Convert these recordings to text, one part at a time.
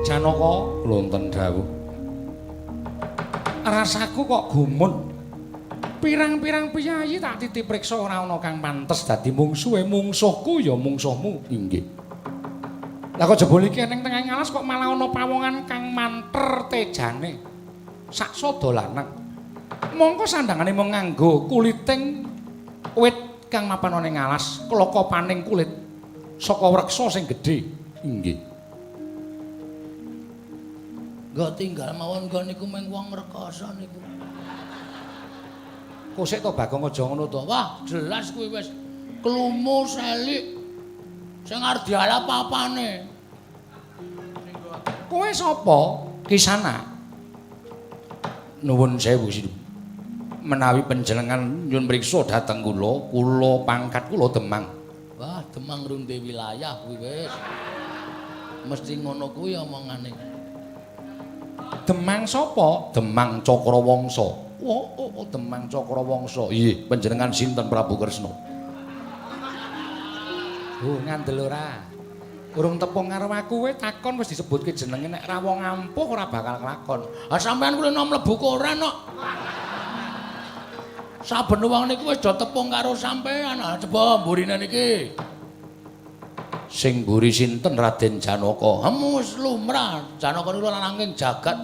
Janaka, wonten dawuh. Rasaku kok gumun. Pirang-pirang piyayi tak titip priksa ora ana kang pantes dadi mungsuhe. Mungsuhku ya mungsuhmu. Inggih. Lah kok jebul iki ning tengahing alas kok malah ana pawongan kang manter tejane. Saksada lanang. Mongko sandangane mung nganggo kuliting wit kang mapan ana ing alas, klokopaning kulit saka wreksa sing gedhe. Inggih. Nggo tinggal mawon nggo niku mung wong rekasa niku. Kosek to Bagong aja ngono to. Wah, jelas kuwi wis klumu selik. Sing arep dialap apane? Kowe sapa? Kisana. Nuwun sewu Sindu. Menawi panjenengan nyuwun mriksa dhateng kula, kula pangkat kula Demang. Wah, Demang runde wilayah kuwi wis. Mesti ngono kuwi omongane. Demang sapa? Demang Cakrawangsa. Oh, oh, oh, Demang Cakrawangsa. Iya, panjenengan sinten Prabu Kresna? Oh, ngandel ora. Urung tepung karo aku kowe takon wis disebutke jenenge nek ra wong ampuh ora bakal kelakon. Ah sampean kuwi nom mlebu koran kok. Saben wong niku wis do tepung karo sampean. Ah coba mburine niki. Sing mburi sinten Raden Janaka? Hemu wis lumrah. Janaka niku lananging jagat.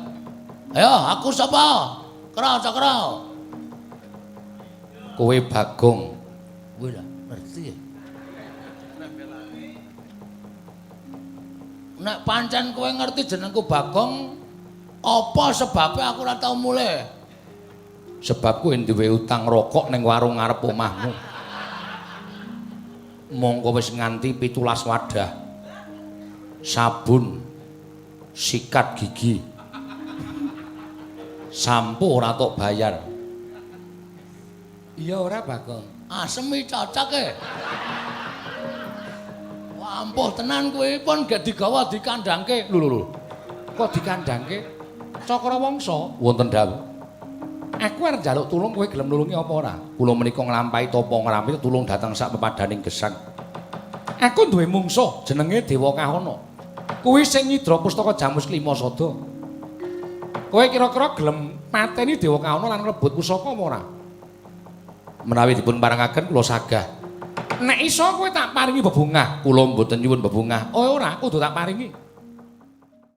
Ayo, aku sapa? Kra cakra. Kowe Bagong. Kowe lah ngerti ya. Nek pancen kowe ngerti jenengku Bagong, apa sebabe aku ora tau mulih? Sebab kowe duwe utang rokok ning warung ngarep omahmu. Mongko wis nganti 17 wadah. Sabun, sikat gigi, sampo ora tok bayar. Iya ora Bagong? Asemi cocok e. Wah, ampuh tenan kowe pun gak digawa dikandhangke. Lho lho lho. Kok dikandhangke? Cakrawangsa wonten dawuh. Aku arep njaluk tulung kowe gelem nulungi apa ora? Kula menika nglampahi tapa ngrampi tulung dhateng sak pepadaning gesang. Aku duwe mungsuh jenenge Dewa Kahana. Kuwi sing nyidra pustaka Jamus Klima Sada. Kowe kira-kira gelem mateni Dewa Kahana lan ngrebut pusaka apa ora? Menawi dipun parengaken kula sagah. Nek iso kowe tak paringi bebungah. Kula mboten nyuwun bebungah. Oh ora, kudu tak paringi.